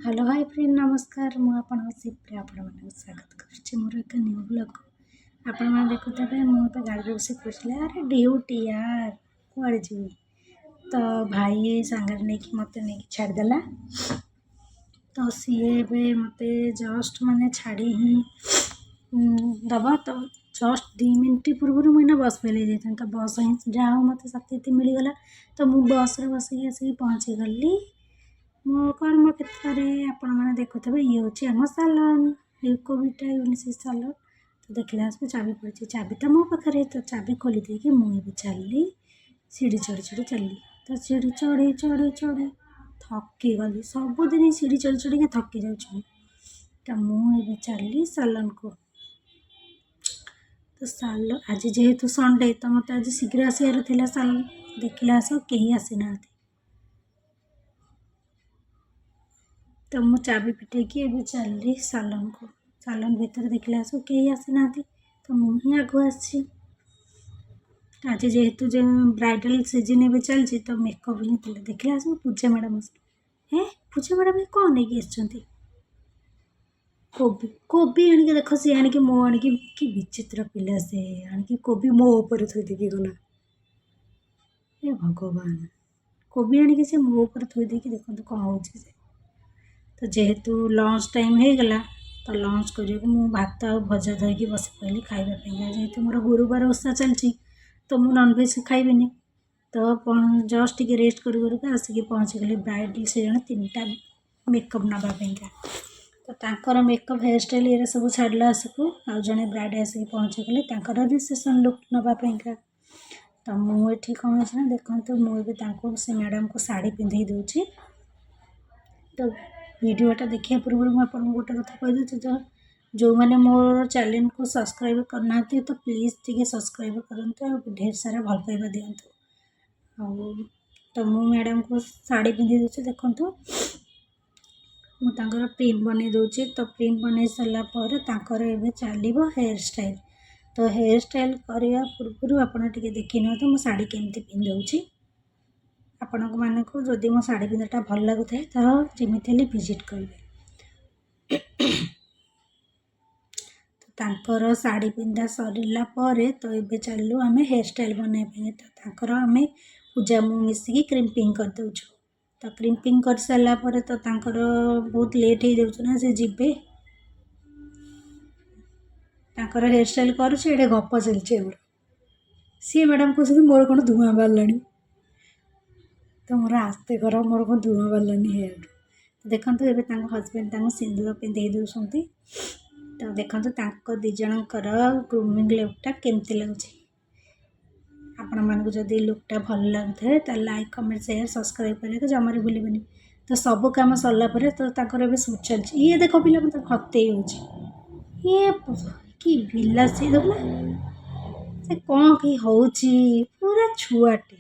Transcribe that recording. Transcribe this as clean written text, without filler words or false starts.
Hello high friend, ନମସ୍କାର। ମୁଁ ଆପଣଙ୍କ ସିପ୍ରେ ଆପଣମାନଙ୍କୁ ସ୍ୱାଗତ କରୁଛି ମୋର ଏକ ନ୍ୟୁ ବ୍ଲଗ୍କୁ। ଆପଣମାନେ ଦେଖୁଥିବେ, ମୁଁ ଏବେ ଗାଡ଼ିରେ ବସି କହୁଥିଲି, ଆରେ ଡ୍ୟୁଟି ୟାର, କୁଆଡ଼େ ଯିବି? ତ ଭାଇ ସାଙ୍ଗରେ ନେଇକି ମୋତେ ନେଇକି ଛାଡ଼ିଦେଲା। ତ ସିଏ ଏବେ ମୋତେ ଜଷ୍ଟ ମାନେ ଛାଡ଼ି ହିଁ ଦେବ। ତ ଜଷ୍ଟ 2 ମିନିଟ୍ ପୂର୍ବରୁ ମୁଁ ଏଇନା ବସ୍ ଫେଲ୍ ହେଇଯାଇଥାନ୍ତି। ତ ବସ୍ ହିଁ ଯାହା ହଉ ମୋତେ ସାଥି ମିଳିଗଲା। ତ ମୁଁ ବସ୍ରେ ବସିକି ଆସିକି ପହଞ୍ଚିଗଲି ମୋ କର୍ମକ୍ଷେତ୍ରରେ। ଆପଣମାନେ ଦେଖୁଥିବେ, ଇଏ ହେଉଛି ଆମ ସାଲନ୍, ୟୁକୋଭିଟା ୟୁନିସେକ୍ସ ସାଲନ୍। ତ ଦେଖିଲା ବେଳକୁ ଚାବି ପଡ଼ିଛି। ଚାବି ତ ମୋ ପାଖରେ। ତ ଚାବି ଖୋଲି ଦେଇକି ମୁଁ ଏବେ ଚାଲିଲି, ସିଢ଼ି ଚଢ଼ି ଚଢ଼ି ଚାଲିଲି। ତ ସିଢ଼ି ଚଢ଼ି ଚଢ଼ି ଚଢ଼ି ଥକି ଗଲି। ସବୁଦିନ ସିଢ଼ି ଚଢ଼ି ଚଢ଼ିକି ଥକି ଯାଉଛି ମୁଁ। ତ ମୁଁ ଏବେ ଚାଲିଲି ସାଲନ୍କୁ। ତ ସାଲ ଆଜି ଯେହେତୁ ସଣ୍ଡେ, ତ ମୋତେ ଆଜି ଶୀଘ୍ର ଆସିବାର ଥିଲା ସାଲନ୍। ଦେଖିଲା ଆସ କେହି ଆସିନାହାନ୍ତି। ତ ମୁଁ ଚାବି ଫିଟେଇକି ଏବେ ଚାଲିଲି ସାଲନ୍କୁ। ସାଲନ୍ ଭିତରେ ଦେଖିଲା ଆସୁ କେହି ଆସିନାହାନ୍ତି, ତ ମୁଁ ହିଁ ଆଗକୁ ଆସିଛି। ଆଜି ଯେହେତୁ ଯେ ବ୍ରାଇଡ଼ାଲ୍ ସିଜନ୍ ଏବେ ଚାଲିଛି, ତ ମେକଅପ୍ ହିଁ ଥିଲା। ଦେଖିଲା ଆସୁ ପୂଜା ମ୍ୟାଡ଼ାମ୍ ଆସିଲେ। ହେ, ପୂଜା ମ୍ୟାଡ଼ାମ୍ କ'ଣ ନେଇକି ଆସିଛନ୍ତି? କୋବି, କୋବି ଆଣିକି। ଦେଖ, ସିଏ ଆଣିକି ମୋ ଆଣିକି, କି ବିଚିତ୍ର ପିଲା ସେ, ଆଣିକି କୋବି ମୋ ଉପରେ ଥୋଇ ଦେଇକି ଗଲା। ହେ ଭଗବାନ, କୋବି ଆଣିକି ସେ ମୋ ଉପରେ ଥୋଇ ଦେଇକି ଦେଖନ୍ତୁ କ'ଣ ହେଉଛି ସେ। ତ ଯେହେତୁ ଲଞ୍ଚ ଟାଇମ୍ ହେଇଗଲା, ତ ଲଞ୍ଚ କରିବାକୁ ମୁଁ ଭାତ ଆଉ ଭଜା ଧରିକି ବସି ପଡ଼ିଲି ଖାଇବା ପାଇଁକା। ଯେହେତୁ ମୋର ଗୁରୁବାର ଓଷା ଚାଲିଛି, ତ ମୁଁ ନନଭେଜ୍ ଖାଇବିନି। ତ ଜଷ୍ଟ ଟିକେ ରେଷ୍ଟ କରୁ କରୁକା ଆସିକି ପହଞ୍ଚିଗଲି ବ୍ରାଇଡ଼୍ ସେ ଜଣେ ତିନିଟା ମେକଅପ୍ ନେବା ପାଇଁକା। ତ ତାଙ୍କର ମେକଅପ୍, ହେୟାର ଷ୍ଟାଇଲ୍ ଏରା ସବୁ ଛାଡ଼ିଲା ଆସକୁ ଆଉ ଜଣେ ବ୍ରାଇଡ଼୍ ଆସିକି ପହଞ୍ଚିଗଲେ ତାଙ୍କର ରିସେପସନ୍ ଲୁକ୍ ନେବା ପାଇଁକା। ତ ମୁଁ ଏଠି କ'ଣ ହେଇଛି ନା, ଦେଖନ୍ତୁ, ମୁଁ ଏବେ ତାଙ୍କୁ ସେ ମ୍ୟାଡ଼ାମ୍କୁ ଶାଢ଼ୀ ପିନ୍ଧେଇ ଦେଉଛି। ତ ଭିଡ଼ିଓଟା ଦେଖିବା ପୂର୍ବରୁ ମୁଁ ଆପଣଙ୍କୁ ଗୋଟେ କଥା କହିଦେଉଛି, ତ ଯେଉଁମାନେ ମୋର ଚ୍ୟାନେଲ୍କୁ ସବସ୍କ୍ରାଇବ୍ କରିନାହାନ୍ତି, ତ ପ୍ଲିଜ୍ ଟିକେ ସବସ୍କ୍ରାଇବ୍ କରନ୍ତୁ ଆଉ ଢେର ସାରା ଭଲ ପାଇବା ଦିଅନ୍ତୁ। ଆଉ ତ ମୁଁ ମ୍ୟାଡ଼ାମ୍କୁ ଶାଢ଼ୀ ପିନ୍ଧେଇ ଦେଉଛି। ଦେଖନ୍ତୁ, ମୁଁ ତାଙ୍କର ପ୍ରିଣ୍ଟ ବନେଇ ଦେଉଛି। ତ ପ୍ରିଣ୍ଟ ବନେଇ ସାରିଲା ପରେ ତାଙ୍କର ଏବେ ଚାଲିବ ହେୟାର ଷ୍ଟାଇଲ୍। ତ ହେୟାର ଷ୍ଟାଇଲ୍ କରିବା ପୂର୍ବରୁ ଆପଣ ଟିକେ ଦେଖି ନିଅନ୍ତୁ ମୁଁ ଶାଢ଼ୀ କେମିତି ପିନ୍ଧଉଛି। ଆପଣଙ୍କ ମାନଙ୍କୁ ଯଦି ମୋ ଶାଢ଼ୀ ପିନ୍ଧାଟା ଭଲ ଲାଗୁଥାଏ, ତ ଯେମିତି ହେଲେ ଭିଜିଟ୍ କରିବେ। ତ ତାଙ୍କର ଶାଢ଼ୀ ପିନ୍ଧା ସରିଲା ପରେ ତ ଏବେ ଚାଲିଲୁ ଆମେ ହେୟାର ଷ୍ଟାଇଲ୍ ବନେଇବା ପାଇଁ। ତ ତାଙ୍କର ଆମେ ପୂଜା ମୁଁ ମିଶିକି କ୍ରିମ୍ପିଂ କରିଦେଉଛୁ। ତ କ୍ରିମ୍ପିଂ କରିସାରିଲା ପରେ ତ ତାଙ୍କର ବହୁତ ଲେଟ୍ ହେଇଯାଉଛି ନା, ସେ ଯିବେ। ତାଙ୍କର ହେୟାର ଷ୍ଟାଇଲ୍ କରୁଛି, ଏଇଟା ଗପ ଚାଲିଛି ଆମର। ସିଏ ମ୍ୟାଡ଼ାମ୍ କହୁଛନ୍ତି, ମୋର କ'ଣ ଧୂଆଁ ବାହାରିଲାଣି। ତ ମୋର ଆସ୍ତେ କର, ମୋର କ'ଣ ଧୂଆଁ ବାହାରିଲାଣି ହେୟାରରୁ। ଦେଖନ୍ତୁ, ଏବେ ତାଙ୍କ ହଜବେଣ୍ଡ ତାଙ୍କୁ ସିନ୍ଦୁର ପିନ୍ଧେଇ ଦେଉଛନ୍ତି। ତ ଦେଖନ୍ତୁ, ତାଙ୍କ ଦୁଇ ଜଣଙ୍କର ଗ୍ରୁମିଂ ଲୁକ୍ଟା କେମିତି ଲାଗୁଛି। ଆପଣମାନଙ୍କୁ ଯଦି ଲୁକ୍ଟା ଭଲ ଲାଗୁଥାଏ, ତାହେଲେ ଲାଇକ୍, କମେଣ୍ଟ, ସେୟାର, ସବସ୍କ୍ରାଇବ୍ କରିବାକୁ ଜମାରୁ ଭୁଲିବେନି। ତ ସବୁ କାମ ସରିଲା ପରେ ତ ତାଙ୍କର ଏବେ ସୁଟ୍ ଚାଲିଛି। ଇଏ ଦେଖ ପିଲା, ମୋତେ ଖତେଇ ହେଉଛି ଇଏ। କି ପିଲା ସିଏ, ଦେଖୁନା ସେ କ'ଣ କି ହେଉଛି, ପୁରା ଛୁଆଟେ।